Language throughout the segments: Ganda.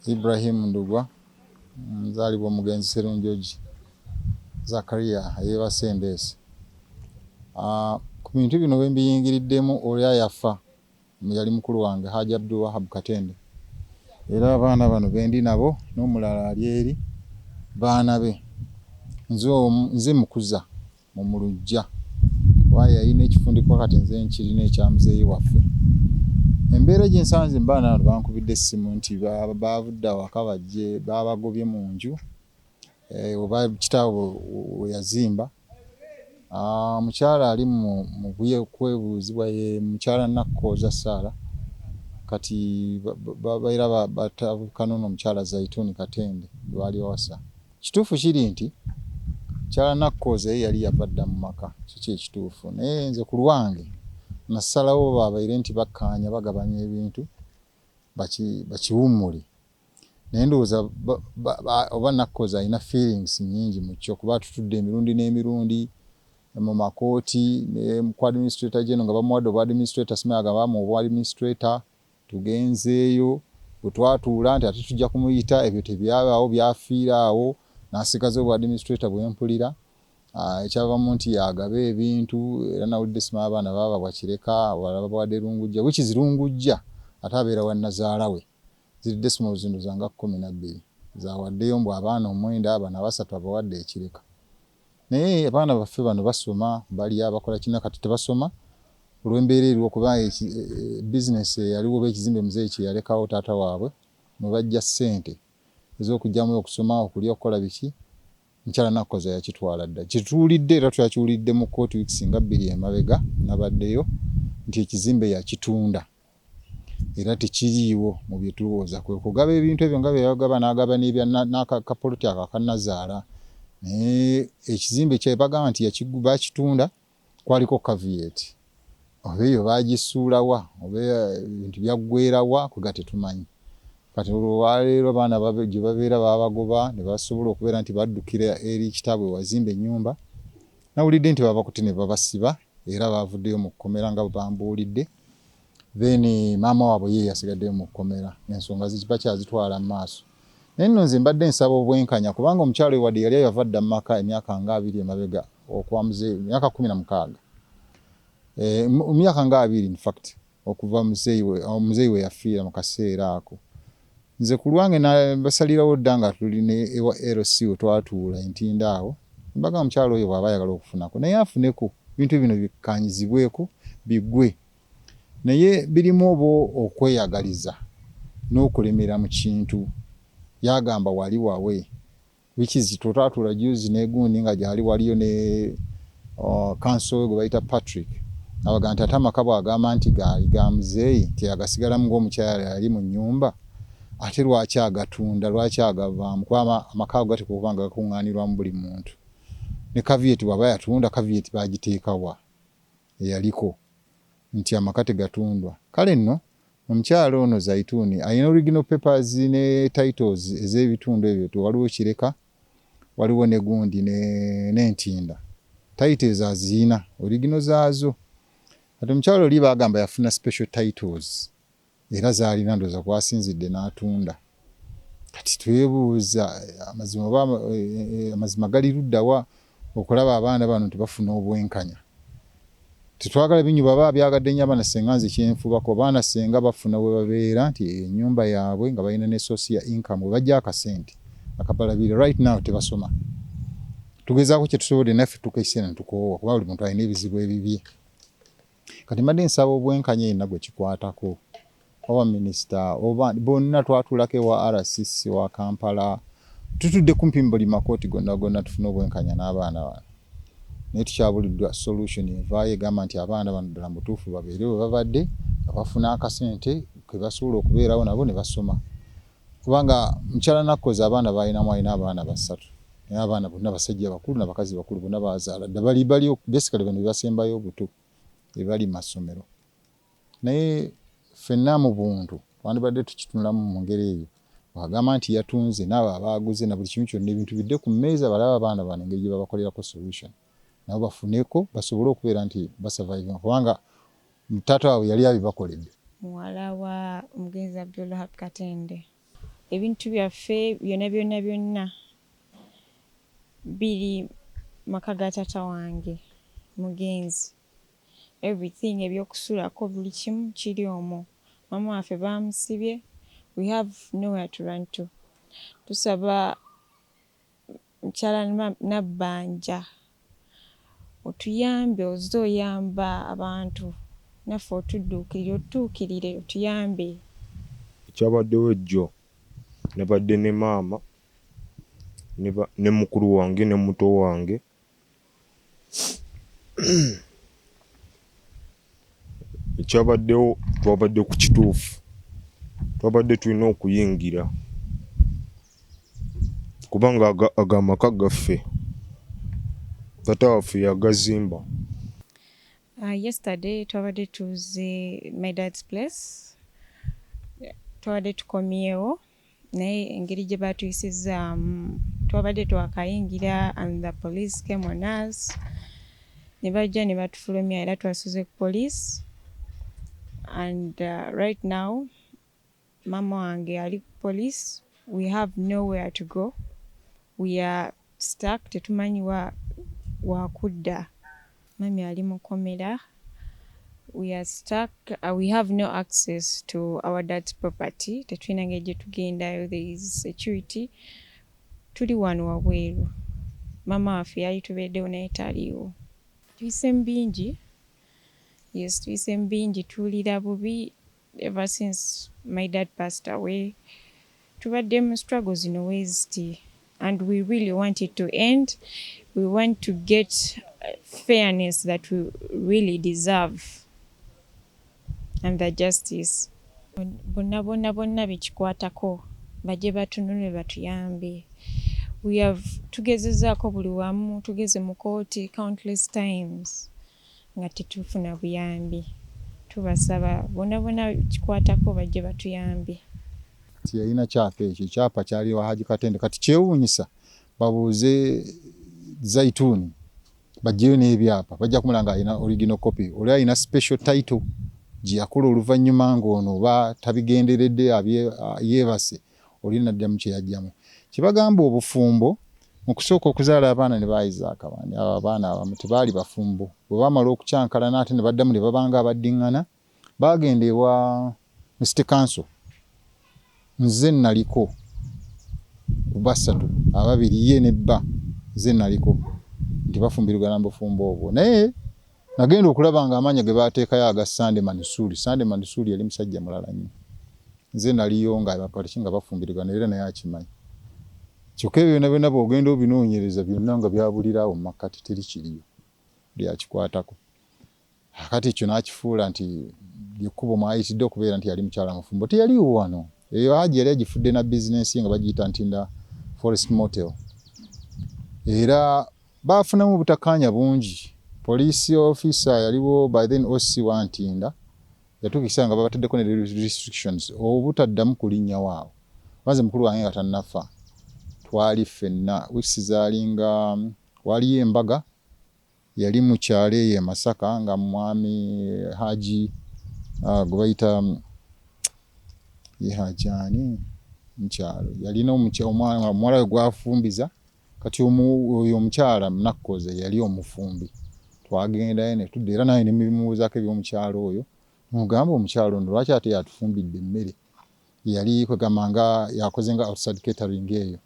Ibrahim Ndugwa, nzaalibwa omugenzi Serunjogi Zakaria eyeebase Endeese. Ku bintu bino bwe mbiyingiriddemu, oli ayafa yali mukulu wange Haji Abdul Wahab Katende, era abaana bano bendi nabo n'omulala ali eri baana be. Nze mukuza mu luggya kuba yalina ekifundikwa, kati nze nkirina ekya muzeeyi waffe. Embeera gye nsanze mu baana bano, bankubidde essimu nti baavudde awaka bajje baabagobye mu nju oba kitaabwe we yazimba. Omukyala ali mu kwebuuzibwa ye mukyala Nakkooza Sarah, kati babeera batabuka n'ono omukyala Zaituni Katende gwe baali bawasa. Kituufu kiri nti mukyala Nakkooza ye yali yava dda mu maka, kyo kye kituufu, naye nze ku lwange nasalawo babeere nti bakkaanya bagabanya ebintu bakiwummule. Naye ndowooza oba Nakkooza alina feelings nnyingi mu kyo, kuba atutudde emirundi n'emirundi mu makooti ne ku administrator general nga bamuwadde obwa administrator, simanyi agamba bamuwa obwa administrator, tugenzeeyo bwe twatuula nti ate tujja kumuyita, ebyo tebyabaawo, byafiira awo, n'asigaza obwa administrator bwe mpulira. Ekyavamu nti yagaba ebintu, era nawulidde simanyi abaana baababwa Kireka, abalala babawadde Lungujja, which is Lungujja ate abeera wa nnazaala we. Ziri decimals ndowooza nga 12 z'awaddeyo mbu abaana omwenda, bano abasatu abawadde e Kireka. Naye abaana baffe bano basoma, balya, bakola kina, kati tebasoma olw'embeera eriwo, kuba bizinesi eyaliwo oba ekizimbe muzeeyi kye yalekawo taata waabwe mwe baggya ssente ez'okuggyamu okusoma, okulya, okukola biki, mukyala Nakkooza yakitwala dda. Kye tuwulidde era twakiwulidde mu kkooti weeks nga 2 emabega nabaddeyo nti ekizimbe yakitunda era tekiriiwo mu bye tulowooza, kwe kugaba ebintu ebyo nga bye yagaba, n'agaba n'ebya n'akapoloti ako aka nnazaala, naye ekizimbe kye bagamba nti baakitunda kwaliko caveat, oba eyo baagisuula wa, oba ebintu byaggweera wa, kwega tetumanyi. Kati olwo olwaleero abaana gye babeera baabagoba ne basobola okubeera nti baddukira eri kitaabwe we wazimba ennyumba. Nawulidde nti baabakutte ne babasiba era baavuddeyo mu kkomera nga bwe bambuulidde. Then maama waabwe ye yasigaddeyo mu kkomera, ensonga bakyazitwala mu maaso. Naye nno nze mbadde nsaba obwenkanya, kubanga omukyala oyo wadde yali yava dda mu maka emyaka nga 20 emabega okuva muzeeyi, emyaka 16, mu myaka nga 20 in fact, okuva muzeeyi we yafiira mu kaseera ako. Nze ku lwange basalirawo dda nga tuli ne ewa LC we twatuula e Ntinda awo, mbagamba omukyala oyo bw'aba ayagala okufunako naye afuneko, ebintu bino bikkaanyizibweko biggwe. Naye birimu oba okweyagaliza n'okulemera mu kintu, yagamba wali wawe, which is twatuula juzi ne gundi nga gyali waliyo ne counsel we gwe bayita Patrick, abagamba nti ate amaka bw'agamba nti gaali ga muzeeyi, nti agasigalamu ng'omukyala yali mu nnyumba, ate lwaki agatunda, lwaki agavaamu? Kuba amaka ago gateekwa okuba nga gakuŋŋaanirwamu buli muntu. Ne caveat bw'aba yatunda, caveat baagiteeka wa eyaliko nti amaka tegatundwa? Kale nno omukyala ono Zaituni alina original papers ne titles ez'ebitundu ebyo, waliwo Kireka, waliwo ne gundi n'Entinda. Title ezo aziyina, original zaazo. Kati omukyala oli baagamba yafuna special titles era z'alina, ndowooza kw'asinzidde n'atunda. Kati twebuuza amazima oba amazima gali ludda wa okulaba abaana bano nti bafuna obwenkanya. Tetwagala binyu baba byagadde nnyo abaana, ssenga nze kyenfubako abaana ssenga bafuna we babeera nti ennyumba yaabwe nga balina ne source ya income we baggya akasente akabalabirira. Right now tebasoma, tugezaako kye tusobodde, naffe tutuuka ekiseera ne tukoowa kuba buli muntu alina ebizibu ebibye. Kati mbadde nsaba obwenkanya yenna gwe kikwatako, oba minisita oba bonna, twatuulako ewa RCC wa Kampala, tutudde kumpi mu buli makooti gonna gonna tufune obwenkanya n'abaana bano, naye tukyabuliddwa solution evaayo egamba nti abaana bano ddala mu butuufu babeere we babadde nga bafuna akasente ke basobola okubeerawo nabo ne basoma, kubanga mukyala Nakkozi abaana b'alinamu, alina abaana basatu, naye abaana bonna basajja bakulu na bakazi bakulu, bonna baazaala dda, bali basically bano be basembayo obuto be bali mu masomero. Naye ffenna mu buntu twandibadde tukitunulamu mu ngeri eyo, bw'agamba nti yatunze, n'abo abaaguze na buli kimu kyonna, ebintu bidde ku mmeeza, balabe abaana bano engeri gye babakolerako solution, nabo bafuneko basobole okubeera nti basurvivinga, kubanga taata waabwe yali abibakoledde. Muwala wa omugenzi Abdulwahab Katende. Ebintu byaffe byonna byonna byonna biri maka ga taata wange mugenzi. Everything, ebyokusulako, buli kimu kiri omwo. Maama waffe bamusibye, we have nowhere to run to. Tusaba mukyala Nabbanja otuyambe, ozze oyamba abantu, naffe otudduukirire, otutuukirire, otuyambe. Ekyabaddewo ejjo, nabadde ne maama ne mukulu wange ne muto wange. Ekyabaddewo, twabadde ku kituufu, twabadde tulina okuyingira kubanga ago amaka gaffe, taata waffe yagazimba. Yesterday twabadde tuze my dad's place, twabadde tukomyewo, naye engeri gye batuyisizaamu, twabadde twakayingira and the police came on us ne bajja ne batufulumya, era twasuze ku police and right now mama wange ali ku police. We have nowhere to go, we are stuck, tetumanyi wa wakudda. Mami ali mukomera, we are stuck, we have no access to our dad's property, tetulina ngeri gye tugendayo, there is security, tuli wano wabweru. Maama waffe yali tubeeddewo naye taliiwo. Tuyise mu bingi, yes, tuyise mu bingi, tuwulira bubi. Ever since my dad passed away tubadde mu struggle zino weziti and we really want it to end. We want to get fairness that we really deserve and the justice. Bonna bonna bonna bekikwatako bajje batunule batuyambe. We have tugezezaako buli wamu, tugeze mu kooti countless times nga tetufuna buyambi. Tubasaba bonna bonna kikwatako bajje batuyambe. Tiyalina kyapa, ekyo ekyapa kyali wa Haji Katende. Kati kyewuunyisa, babuuze Zaituni bajjeyo n'ebyapa, bajja kumula nga alina original copy. Oli alina special title gye yakola oluvannyuma ng'ono oba tabigenderedde, yeebase oli naddamu kye yajjamu. Kye bagamba obufumbo mu kusooka okuzaala abaana ne ba Isaac, abo abaana abamu tebaali bafumbo. Bwe baamala okukyankalana ate ne baddamu ne babanga abaddiŋŋana, baagenda ewa city council. Nze naliko ku basatu, ababiri ye ne bba, nze naliko nti bafumbirigana mu bufumbo obwo, naye nagenda okulaba nga amaanyi ge baateekayo aga Sande Manusuri. Sande Manusuri yali musajja mulala nnyo. Nze naliyo nga bapaliki nga bafumbirigana, era naye akimanyi. Kyokka ebyo byonna byonna bw'ogenda obinoonyereza byonna nga byabulira awo mu makkati, teri kiriyo lyakikwatako. Kati ekyo n'akifuula nti lyekkubo mwayitidde okubeera nti yali mukyala mufumbo. Teyaliiwo wano. Eyo Haji yali agifudde na bizinensi ye nga bagiyita Ntinda Forest Motel, era baafunamu obutakkaanya bungi. Police officer yaliwo by then, OC wa Ntinda, yatuuka ekiseera nga babataddeko ne restrictions obutaddamu kulinnya waawo. Banze mukulu wange nga tannafa, twali ffenna weeks zaalinga waliyo embaga yali mu kyalo eyo e Masaka nga mwami Haji gwe bayita ye Haji ani mukyalo yalina omuwala we gwafumbiza. Kati oyo omukyala Nakkoze yali omufumbi. Twagendayo ne tudda, era naye ne mubuuzaako eby'omukyalo oyo, mugamba omukyalo ono lwaki ate yatufumbidde emmere? Yali kwegamba nga yakoze nga outside catering eyo.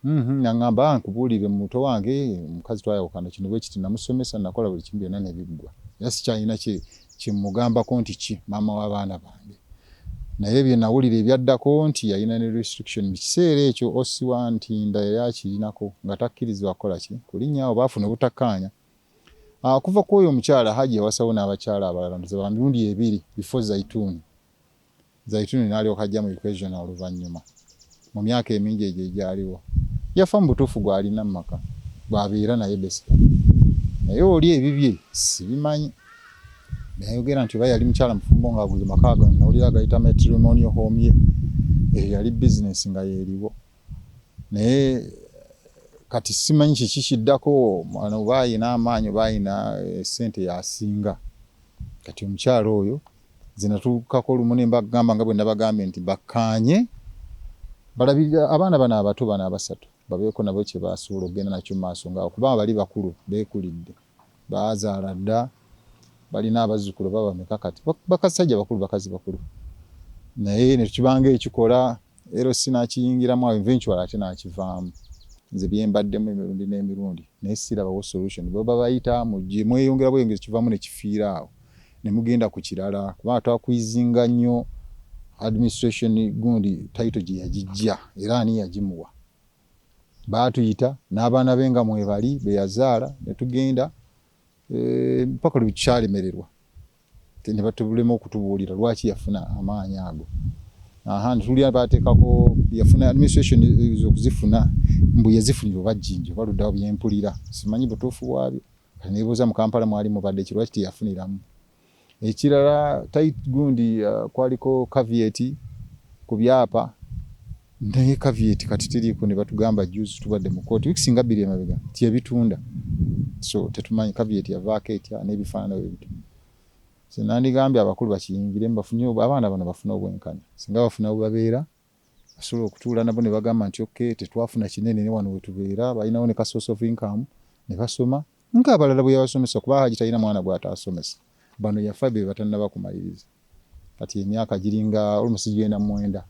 Naŋŋamba, nkubuulire muto wange, omukazi twayawukana kino bwe kiti, namusomesa, nakola buli kimu, byonna ne biggwa, era sikyalina kyemmugambako nti ki maama w'abaana bange. Naye bye nawulira ebyaddako nti yalina ne restriction mu kiseera ekyo, OC wa Ntinda yali akirinako nga takkirizibwa kukola ki kulinnya awo. Baafuna obutakkaanya. Okuva ku oyo omukyala, Haji yawasawo n'abakyala abalala, ndoza ba mirundi ebiri before Zaituni. Zaituni n'alyoka ajja mu equation oluvannyuma mu myaka emingi egyo egyaliwo. Yafa mu butuufu gw'alina mu maka bw'abeera naye basically, naye oli ebibye sibimanyi. Nayogera nti oba yali mukyala mufumbo nga buli maka gano nawulira agayita matrimonial home ye, eyo yali bizinesi nga yeeriwo. Naye kati simanyi kiki kiddako, oba ayina amaanyi oba ayina ssente yasinga. Kati omukyala oyo nze natuukako olumu ne mbagamba nga bwe nabagambye nti bakkaanye. Balabirira abaana bano abato bano abasatu, babeeko nabo kye basobola okugenda nakyo mu maaso nga kubanga bali bakulu, beekulidde, baazaala dda, balina abazzukulu oba bameka kati, bakasajja bakulu, bakazi bakulu. Naye ne kibanga ekikola LC n'akiyingiramu awo eventually ate n'akivaamu. Nze bye mbaddemu emirundi n'emirundi naye sirabawo solution. Bwe babayita mujje mweyongera bweyongezi kivaamu ne kifiira awo ne mugenda ku kirala kubanga twakwizinga nnyo administration gundi title gye yagijja era ani yagimuwa. Baatuyita n'abaana be nga mwebali be yazaala ne tugenda mpaka lwe kyalemererwa ne batulema okutubuulira lwaki yafuna amaanyi ago. Aha, netulya bateekako yafuna administration okuzifuna mbu yazifunira oba Jjinja oba luddawo byempulira simanyi butuufu bwabyo. Kati nebuuza mu Kampala mwali mubadde ki lwaki teyafuniramu. Ekirala gundi kwaliko caveat ku byapa naye caveat kati teriiko ne batugamba juzi tubadde mu kooti wiiki singa 2 emabega nti yabitunda, so tetumanyi caveat yavaako etya n'ebifaanana bwe bityo. So nandigambye abakulu bakiyingiremu bafunye abaana bano bafune obwenkanya, singa bafuna we babeera basobola okutuula nabo ne bagamba nti okay tetwafuna kinene ne wano we tubeera balinawo ne ka source of income ne basoma ng'abalala bwe yabasomesa kuba Haji talina mwana gw'ataasomesa, bano yafa be batannaba kumaliriza kati emyaka giringa almost gigenda 9.